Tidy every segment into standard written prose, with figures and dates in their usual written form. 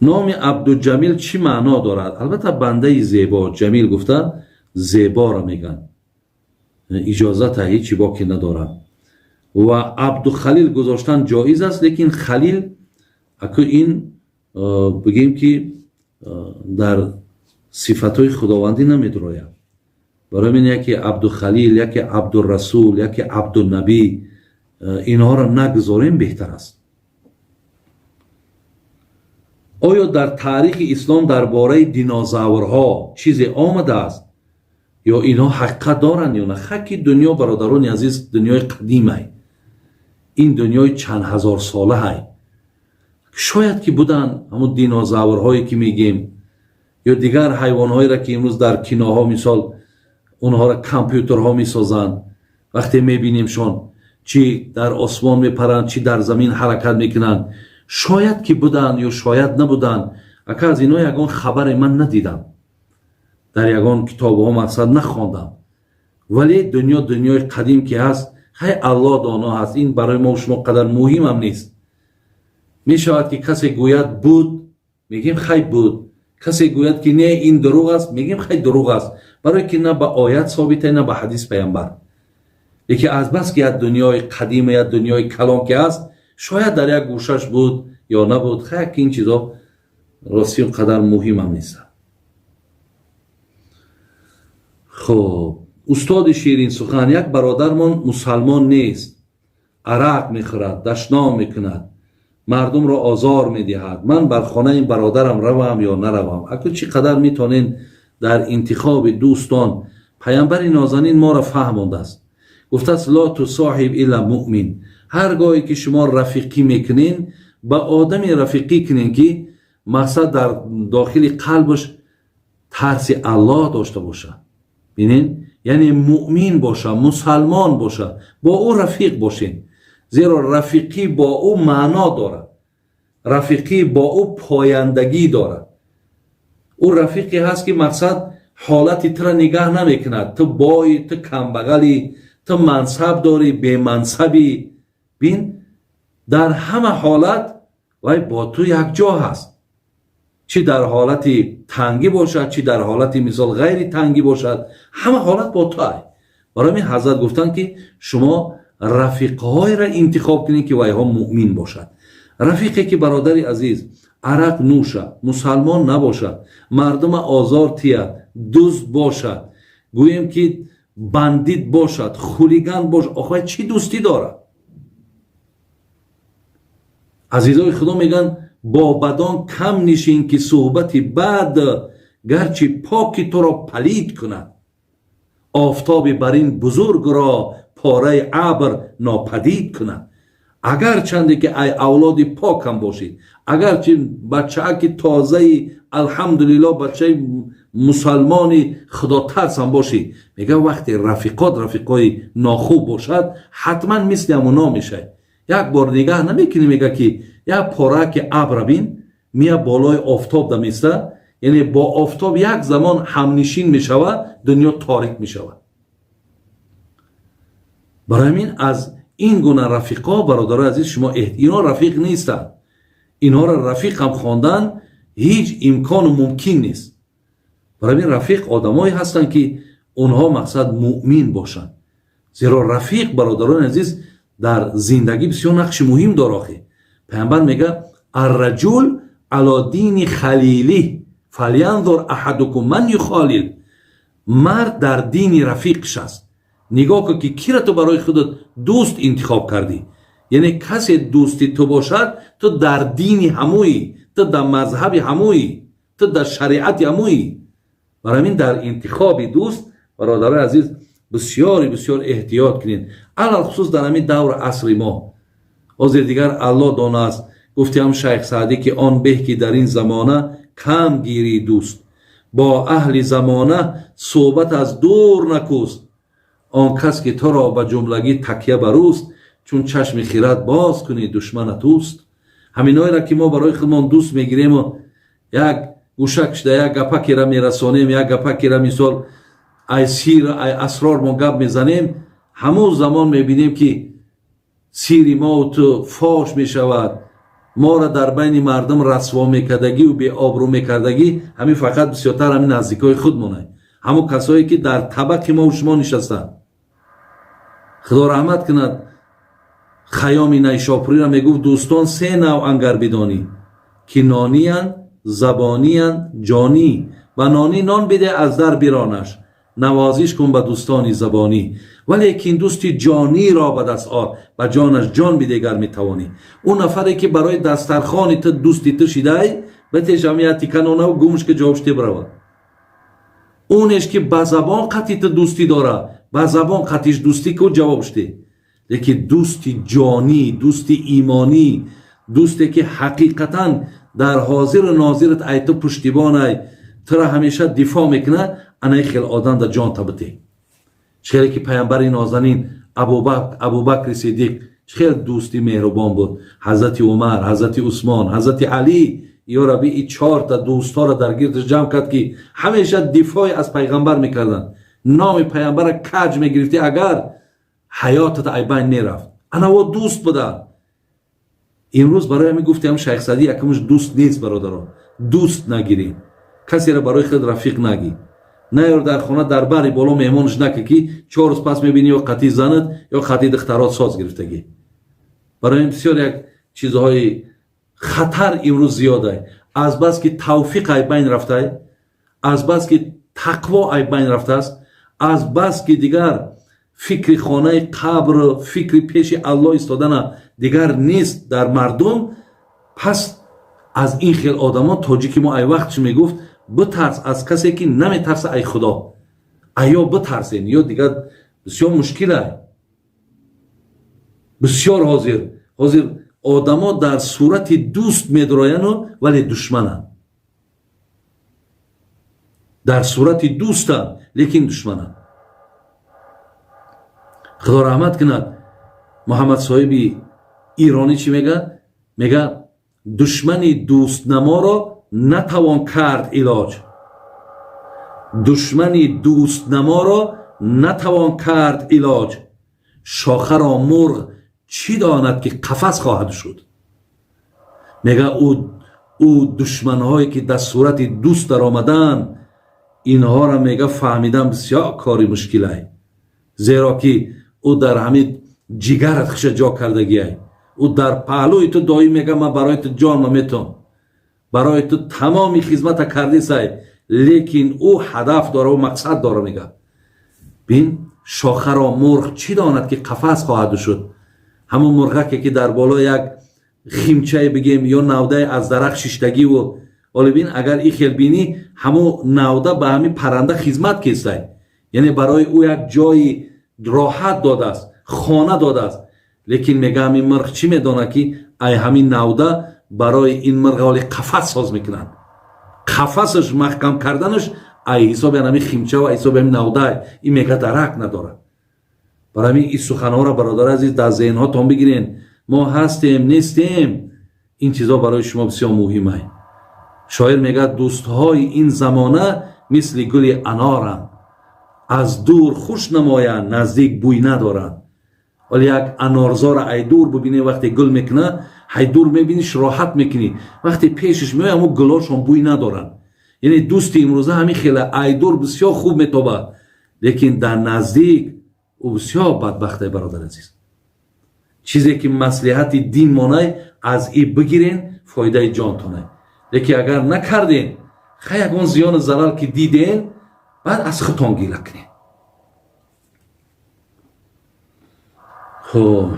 Номи Абдуҷамил чӣ маъно дорад? Албатта, бандаи зебо. Ҷамил гуфта зеборо мегӯянд. Иҷозата, ҳечи боке надорад. Ва Абдухалил гузоштан ҷоиз аст, лекин Халил аку ин бигем, ки дар сифатҳои худовандӣ намедурояд. Барои мин яке Абдухалил, яке Абдурасул, яке Абдунабӣ, инҳоро нагузорем, беҳтар аст. Оё дар таърихи ислом дар бораи динозаврҳо чизе омадааст ё инҳо ҳақиқат доранд ё на? Хаки дунё, бародарони азиз, дунёи қадимай, ин дунёи чанд ҳазорсолаҳай. Шояд ки буданд ҳамун динозаврҳое, ки мегем, ё дигар ҳайвонҳоеро, ки имрӯз дар киноҳо, мисол, онҳоро компютерҳо месозанд. Вақте мебинимшон, чӣ дар осмон мепаранд, чӣ дар замин ҳаракат мекунанд. Шояд ки буданд ё шояд набуданд. Ака, аз ино ягон хабаре ман надидам, дар ягон китобҳо, мақсад, нахондам. Вале дунё дунёи қадим ки ҳаст, хай, Аллоҳ доно ҳаст. Ин барои мо шумо қадар муҳимам нест. Мешавад, ки касе гӯяд буд, мегем, хай, буд. Касе гӯяд, ки не, ин дурӯғ аст, мегем, хай, дурӯғ аст, барое ки на ба оят собита, на ба ҳадис паямбар. Лекин азбаски як дунёи қадима, як дунёи калон ки ҳаст, шояд дар як гӯшаш буд ё набуд. Хай, ки ин чизо рости он қадар муҳимам нестанд. Хуб, устоди ширинсухан, як бародармон мусалмон нест, арақ мехӯрад, дашном мекунад, мардумро озор медиҳад. Ман бар хонаи бародарам равам ё наравам? Аку, чӣ қадар метонен дар интихоби дӯстон, паямбари нозанин моро фаҳмондааст, гуфтааст: لا تصاحب إلا مؤمن. Ҳар гоҳе ки шумо рафиқӣ мекунен, ба одаме рафиқӣ кунен, ки мақсад, дар дохили қалбаш тарси Аллоҳ дошта бошад. Бинен, яъне муъмин боша, мусалмон боша, бо ӯ рафиқ бошен, зеро рафиқӣ бо ӯ маъно дорад, рафиқӣ бо ӯ пояндагӣ дорад. Ӯ рафиқе ҳаст, ки мақсад, ҳолати тура нигаҳ намекунад: ту бои, ту камбағалӣ, ту мансаб дорӣ, бемансабӣ. Бин, дар ҳама ҳолат вай бо ту якҷо ҳаст, чӣ дар ҳолати тангӣ бошад, чӣ дар ҳолати, мисол, ғайри тангӣ бошад, ҳама ҳолат бо ту ай. Барои ҳамин ҳазрат гуфтанд, ки шумо рафиқҳоеро интихоб кунед, ки вайҳо муъмин бошад. Рафиқе ки, бародари азиз, арақ нӯша, мусалмон набошад, мардума озор тиҳад, дузд бошад, гӯем ки бандит бошад, хулиган бошад, охвай чӣ дӯстӣ дорад? Азизои худо, мегӯянд: бо бадон кам нишин, ки суҳбати бад гарчи поки туро палид кунад, офтоби бар ин бузургро пораи абр нопадид кунад. Агарчанде ки ай авлоди покам бошед, агарчи бачааки тозаи, алҳамдулилло, бачаи мусалмони худотарсам бошӣ, мега, вақте рафиқот рафиқои нохуб бошад, ҳатман мисли ҳамуно мешавад. Як бор нигаҳ намекунӣ, мега, ки як пораки абра бин, мия болои офтоб даместа, яъне бо офтоб як замон ҳамнишин мешавад, дунё торик мешавад. Барои ҳамин аз ин гуна рафиқо, бародарои азиз, шумо, инҳо рафиқ нестанд. Инҳоро рафиқ ҳам хондан ҳеҷ имкону мумкин нест. Барои ҳамин рафиқ одамое ҳастанд, ки онҳо, мақсад, муъмин бошанд, зеро рафиқ, бародарони азиз, дар зиндагӣ бисёр нақши муҳим дор. Охи, паямбар мега: الرجل على دين خليله فلينظر أحدكم من يخالل. Мард дар дини рафиқш аст. Нигоҳ кун, ки кира ту барои худат дӯст интихоб кардӣ. Яъне касе дӯсти ту бошад, ту дар дини ҳамӯӣ, ту дар мазҳаби ҳамӯӣ, ту дар шариати ҳамӯӣ. Барои ҳамин дар интихоби дӯст, бародарои азиз, бисёре бисёр эҳтиёт кунед, алалхусус дар ҳамин давр асри мо. Ҳозир дигар Аллоҳ донааст. Гуфтиам шайх Саъдӣ, ки он беҳ, ки дар ин замона кам гирӣ дӯст, бо аҳли замона суҳбат аз дур накӯст. Он кас, ки туро ба ҷумлагӣ такя бар ӯст, чун чашми хират боз кунӣ, душманат ӯст. Ҳаминоеро, ки мо барои худмон дӯст мегирему як гӯшак шуда, як гапакера мерасонем, як гапакера, мисол, ай сир, ай асрор мо гап мезанем, ҳамон замон мебинем, ки сири мо ту фош мешавад. Моро дар байни мардум расво мекардагиву беобрӯ мекардагӣ ҳамин фақат бисёртар ҳамин наздикои худмонай, ҳамон касое ки дар табақи мо шумо нишастанд. Худо раҳмат кунад Хайёми Найшопуриро, мегуфт: дӯстон се нав ангар бидонӣ, ки нониянд, забониянд, ҷонӣ. Ба нонӣ нон биде, аз дар биронаш, навозиш кун ба дӯстони забонӣ, валекин дӯсти ҷониро ба даст ор, ба ҷонаш ҷон биде, гар метавонӣ. Ӯ нафаре ки барои дастархони ту дӯсти ту шидай, битешам як тика нонаву гумш ки ҷавоб шуде биравад. Унеш ки ба забон қатъи ту дӯстӣ дора, ба забон қатъиш дӯстӣ ку, ҷавоб шуде. Лекин дӯсти ҷонӣ, дӯсти имонӣ, дӯсте ки ҳақиқатан дар ҳозиру нозират ай ту пуштибонай, тура ҳамеша дифоъ мекунад, анаи хел одам да ҷон табите. Чӣ хеле ки паямбари нозанин Абубакри Сиддиқ чӣ хел дӯсти меҳрубон буд, ҳазрати Умар, ҳазрати Усмон, ҳазрати Алӣ, ё Рабби, и чорта дӯстҳоро дар гирдаш ҷамъ кард, ки ҳамеша дифоъи аз пайғамбар мекарданд. Номи пайғамбара каҷ мегирифтӣ, агар ҳаётат айбайн мерафт. Анаво дӯст буданд. Имрӯз барои ҳамин гуфтем, Шайх Саъдӣ якумш дӯст нест. Бародарон, дӯст нагирем, касеро барои худ рафиқ нагӣ, наёр дар хона, дар бари боло меҳмонш нака, ки 4 рӯз пас мебинӣ, ё қатъи занат, ё қатъи духтарот соз гирифтагӣ. Барои ин бисёр як чизҳои хатар имрӯз зиёдай, азбаски тавфиқ ай байн рафтай, азбаски тақво ай байн рафтааст, азбаски дигар фикри хонаи қабр, фикри пеши Аллоҳ истодана дигар нест дар мардум. Пас аз ин хел одамо тоҷики мо ай вақт чӣ мегуфт? Битарс аз касе ки наметарса ай Худо. Аё битарсен, ё дигар бисёр мушкилай. Бисёр ҳозир одамо дар сурати дӯст медрояну, вале душмананд. Дар сурати дӯстанд, лекин душмананд. Худо раҳмат кунад Муҳаммад Соҳиби Иронӣ, чӣ мега? Мега: душмани дӯстнаморо натавон кард илоҷ, душмани дӯстнаморо натавон кард илоҷ, шохаро мурғ чӣ донад, ки қафас хоҳад шуд. Мега, ӯ душманҳое ки дар сурати дӯст даромаданд, инҳоро, мега, фаҳмидан бисёр кори мушкилай, зеро ки ӯ дар ҳамин ҷигарат хиша ҷо кардагиай. Ӯ дар паҳлӯи ту доим мега: ман барои ту ҷонма метон, барои ту тамоми хизмата кардисай. Лекин ӯ ҳадаф дора, ӯ мақсад дора. Мега: бин, шохаро мурғ чӣ донад, ки қафас хоҳад шуд. Ҳамон мурғаке ки дар боло як химчае бигем ё навдае аз дарахт шиштагиву, оле бин, агар и хел бинӣ, ҳамон навда ба ҳамин парранда хизмат кестай, яъне барои ӯ як ҷои роҳат додааст, хона додааст. Лекин мега, ҳамин мурғ чӣ медонад, ки ай ҳамин навда барои ин мурғ оли қафас соз мекунанд. Қафасаш маҳкам карданаш ай ҳисоби ҳамин химча ва ҳисоби ҳамин навдай. Ин, мега, дарак надорад. Барои ҳамин ин суханҳоро, бародари азиз, дар зеҳнҳотон бигирен. Мо ҳастем, нестем, ин чизҳо барои шумо бисёр муҳимай. Шоир мегӯяд: дӯстҳои ин замона мисли гули аноранд, аз дур хуш намоянд, наздик бӯй надоранд. Вале як анорзора ай дур бубинӣ, вақте гул мекунад, ҳай дур мебиниш, роҳат мекунӣ. Вақте пешаш меои, ҳамо гулошон бӯй надоранд. Яъне дӯсти имрӯза ҳамин хела: ай дур бисёр хуб метобад, лекин дар наздик ӯ бисёр бадбахте. Бародар азиз, чизе ки маслиҳати дин монай, аз и бигирен, фоидаи ҷонтонай. Лекин агар накарден, хай, ягон зиёну зарар ки диден, баъд аз худтон гила кунед. Хуб,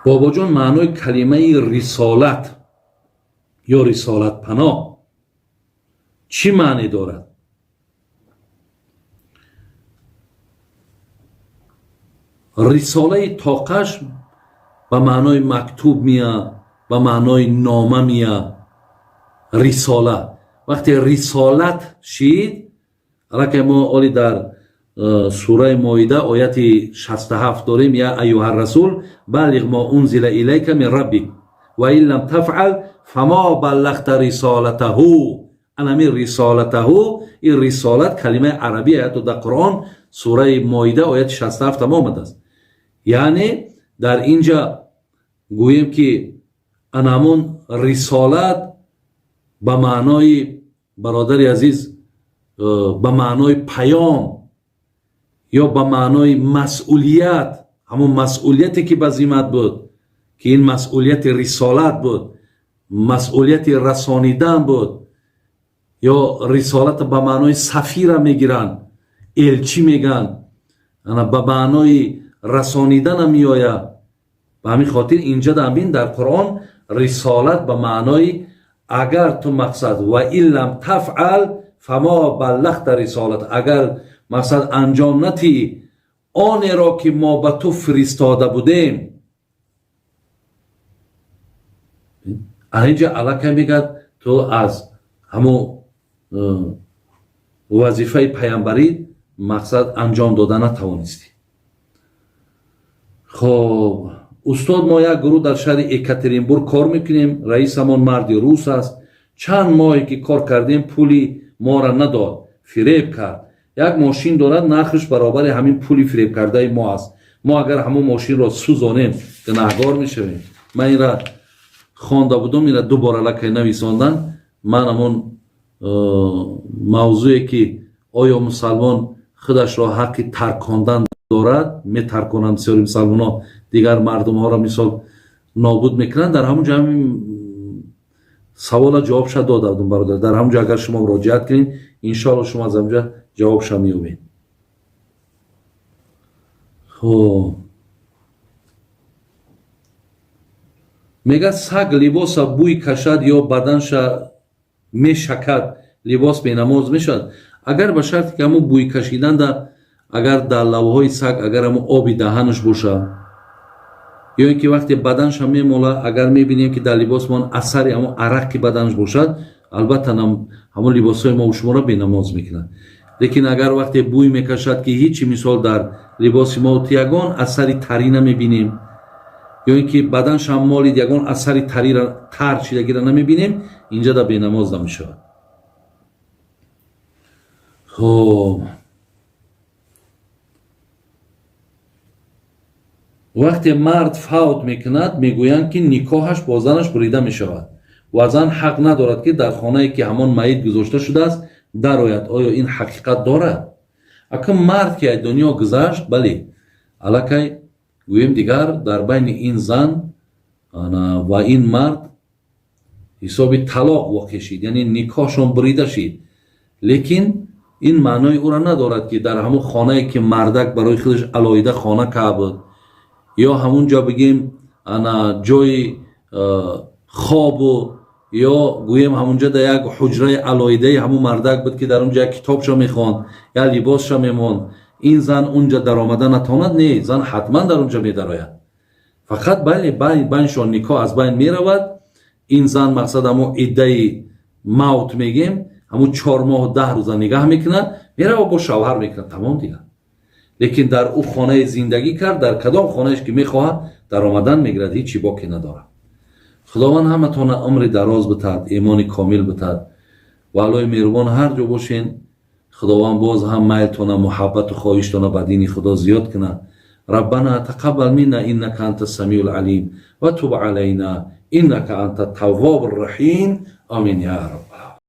бобоҷон, маънои калимаи рисолат ё рисолатпаноҳ чӣ маъне дорад? Рисолаи тоқаш ба маънои мактуб мия, ба маънои нома мия. Рисола, вақте рисолат шид, аллакай мо оли дар сураи Моида ояти 67 дорем: я аюҳа расул баллиғ мо унзила илайка мин раббик ва ин лам тафъал фамо баллағта рисолатаҳу. Анами рисолатаҳу, ин рисолат калимаи арабия, ҳатто дар Қуръон сураи Моида ояти 67 ам омадааст. Яъне Дар инҷа гӯем, ки анамон рисолат ба маънои, бародари азиз, ба маънои паём ё ба маънои масъулият, ҳамон масъулияте ки ба зиммат буд, ки ин масъулияти рисолат буд, масъулияти расонидан буд, ё рисолат ба маънои сафира мегиранд, элчӣ мегӯянд, ба маънои расонидана меояд. Ба ҳамин хотир инҷа бин, дар Қуръон рисолат ба маънои агар ту мақсад ва ин лам тафъал фамо баллағта рисолат, агар мақсад анҷом натӣ онеро ки мо ба ту фиристода будем, инҷа аллакай мегӯяд, ту аз ҳамун вазифаи паямбарӣ мақсад анҷом дода натавонистӣ. Хоб, устод, мо як гурӯҳ дар шаҳри Екатеринбург кор мекунем. Раисамон марди рус аст. Чанд моҳе ки кор кардем, пули моро надод, фиреб кард. Як мошин дорад, нархаш баробари ҳамин пули фиребкардаи мо аст. Мо агар ҳамон мошинро сӯзонем, гунаҳгор мешавем? Ман инра хонда будум, инра ду бор аллакай нависондан. Ман ҳамон мавзӯе ки оё мусалмон худашро ҳаққи таркондан дорад, метарконанд бисёри мусалмонҳо, дигар мардумҳоро мисол нобуд мекунанд, дар ҳамон ҷо ҳамин савола ҷавобша дода будум, бародар. Дар ҳамон ҷо агар шумо муроҷиат кунед, иншоалло шумо аз ҳамон ҷо ҷавобша меёбед. Хоб, мегӯяд, саг либоса бӯй кашад ё баданша мешакад, либос бенамоз мешавад? Агар ба шарте ки ҳамун бӯй кашиданда, агар дар лавҳои саг агар ҳамун оби даҳанаш бошад, ё ин ки вақте баданша мемола, агар мебинем, ки дар либосмон асари ҳамун арақи баданаш бошад, албатта ҳамун либосҳои мо шуморо бенамоз мекунад. Лекин агар вақте бӯй мекашад, ки ҳичи мисол дар либоси мо ягон асари тарӣ намебинем, ё ин ки баданшам молид, ягон асари тарира, тар чидагиро намебинем, инҷа да бенамоз намешавад. Хоб, вақте мард фавт мекунад, мегӯянд, ки никоҳаш бо занаш бурида мешавад ва зан ҳақ надорад, ки дар хонае ки ҳамон маит гузошта шудааст, дарояд. Оё ин ҳақиқат дорад? Акун мард ки аз дунё гузашт, бале, аллакай гӯем, дигар дар байни ин зан ва ин мард ҳисоби талоқ воқеъ шид, яъне никоҳшон бурида шид. Лекин ин маънои ӯро надорад, ки дар ҳамон хонае ки мардак барои худаш алоҳида хона карда буд, ё ҳамун ҷо бигем, ана ҷои хобу, ё гӯем, ҳамунҷо дар як ҳуҷраи алоҳидаи ҳамун мардак буд, ки дар он ҷо як китобшо мехонд, як либосшо мемонд, ин зан унҷа даромада натавонад. Не, зан ҳатман дар унҷа медарояд. Фақат, бале, байншон никоҳ аз байн меравад. Ин зан мақсад ҳамун иддаи мавт мегем, ҳамун 4 моҳу 10 рӯза нигаҳ мекунад, мерава, бо шавҳар мекунад, тамом дигар. Лекин дар ӯ хонаи зиндагӣ кард, дар кадом хонаеш ки мехоҳад, даромадан мегирад, ҳеҷ чӣ боке надорад. Худованд ҳаматона умри дароз битад, имони комил битад ва Аллоҳи меҳрубон, ҳар ҷо бошен, худованд боз ҳам майлтона, муҳаббату хоҳиштона ба дини Худо зиёд кунад. Раббана тақаббал минна иннака анта самиу лалим ва туб алайна иннака анта таввобу рраҳим. Амин я рабб.